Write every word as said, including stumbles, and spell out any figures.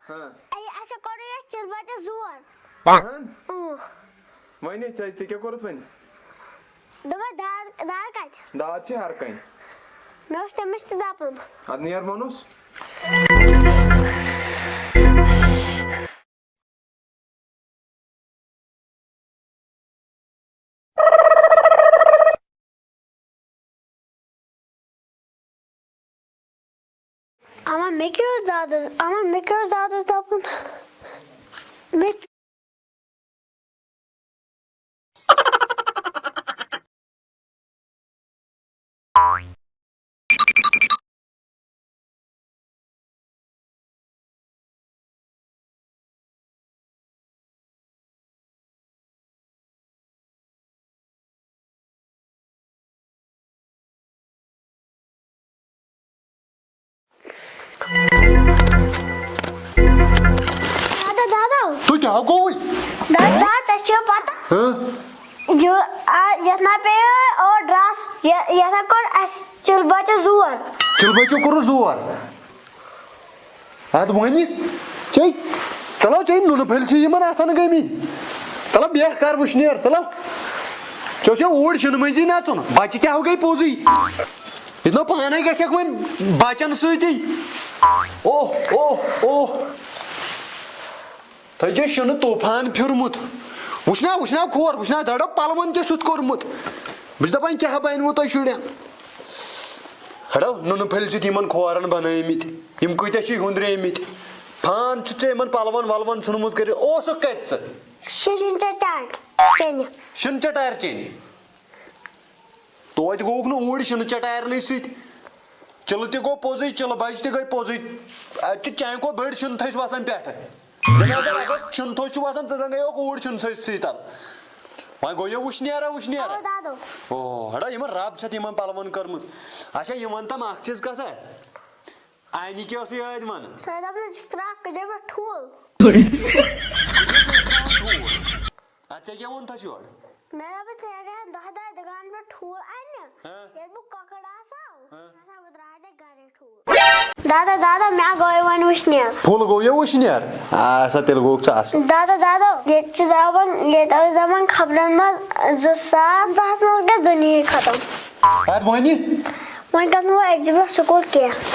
ہاں۔ اے، اَسہِ کوٚر یَتھ چِلبَچَس زور۔ ہاں؟ اۭں۔ وۄنۍ ہے ژےٚ، ژےٚ کیٛاہ کوٚرُتھ وۄنۍ؟ دوٚپمَے، دار، دار کَتہِ؟ دار چھِ ہر کَنہِ۔ مےٚ اوس تٔمِس تہِ دَپُن۔ اَدٕ نیر ووٚنُس۔ اما مےٚ کیٛاہ اوس دادس، اما مےٚ کیٛاہ اوس دادس دَپُن؟ مےٚ دادا، دادا۔ تُہۍ کیٛاہ گوٚوُے؟ دادا، دادا، ژےٚ چھےٚ پتہ؟ ہہ؟ یہِ، آ، یَتھ نا پیٚیہِ اور ڈرٛس، یہِ، یَتھ نا کوٚر اَسہِ چِلبَچَس زور۔ چِلبَچو کوٚرُس زور؟ اَدٕ وۄنۍ چے، چلو چے نُنہٕ پھٔلۍ چھِ یِمَن اَتھَن گٔمٕتۍ۔ چلو بیٚہہ کر وٕشنیر، چلو۔ ژےٚ چھےٚ اوٗرۍ شِنہٕ مٔنٛزی نَژُن، بَچہِ تہِ ہو گٔے پوٚزُے۔ یہِ نہٕ پانَے گژھٮ۪کھ وۄنۍ بَچَن سۭتی۔ اوہ، اوہ، اوہ۔ تۄہہِ چھُ شِنہٕ طوٗفان پھیوٗرمُت۔ وٕچھنا، وٕچھنا کھور، وٕچھنا دَڑو پَلوَن کیٛاہ چھُتھ کوٚرمُت۔ بہٕ چھُس دَپان، کیٛاہ بَنِوٕ تۄہہِ شُرٮ۪ن؟ ہَڑو، نُنہٕ پھٔلۍ چھِتھ یِمَن کھورَن بَنٲومٕتۍ۔ یِم کۭتیٛاہ چھِ ہُنٛدریمٕتۍ۔ پھان چھُ ژےٚ یِمَن پَلوَن وَلوَن ژھُنمُت کٔرِتھ۔ اوسُکھ کَتہِ ژٕ؟ شِنہٕ چٹار چیٚنہِ۔ شِنہٕ چٹارِ چیٚنہِ۔ توتہِ گوٚوُکھ نہٕ اوٗرۍ شِنہٕ چٹارنٕے سۭتۍ۔ چِلہٕ تہِ گوٚو پوٚزُے، چِلہٕ بَچہِ تہِ گٔے پوٚزُے۔ اَتہِ چھِ چانہِ کھۄتہٕ بٔڑۍ شِنہٕ تھٔج وَسان پٮ۪ٹھٕ۔ دِنہٕ حظ اگر شِنہٕ تھوٚج چھُ وَسان، ژٕ زَن گٔیوکھ اوٗرۍ شِنہٕ تھٔج سۭتۍ تَل۔ وۄنۍ گوٚو یہِ وٕشنیر، وٕشنیر۔ اَوٕ دادو۔ اوہ، ہَڑا، یِمَن رَب چھَتھ یِمَن پَلوَن کٔرمٕژ۔ اچھا، یہِ وَن تَم اَکھ چیٖز کَتھا؟ آنی کیٛاہ اوس یہِ ٲدۍ وَنان؟ سُہ دوٚپ نہٕ، ژٕ ترٛاو کٔدٕل پٮ۪ٹھ ٹھوٗل۔ اَدٕ ژےٚ کیٛاہ ووٚنتھَس یورٕ؟ مےٚ دوٚپ، ژٕ ہٮ۪کہٕ ہا دۄہ دۄہ دُکان پٮ۪ٹھ ٹھوٗل اَنہِ۔ ہاں۔ ییٚلہِ بہٕ کۄکٕر آسہٕ ہاو، ہاں۔ مےٚ آسہٕ ہا بہٕ ترٛاوہا تیٚلہِ گَرے ٹھوٗل۔ دادا، دادا، مےٚ گوٚو وۄنۍ وٕشنیر۔ پھُل گوٚو یہِ وٕشنیر؟ آ سا، تیٚلہِ گوٚوُکھ ژٕ اَصٕل۔ دادا، دادا، ییٚتہِ چھِ دَپان، ییٚتہِ ٲسۍ دَپان خبرَن منٛز زٕ ساس دَہَس منٛز گژھِ دُنیاہٕے ختم۔ اَدٕ وۄنۍ؟ وۄنۍ گژھٕ نہٕ بہٕ أکِس دۄہَس سکوٗل کینٛہہ۔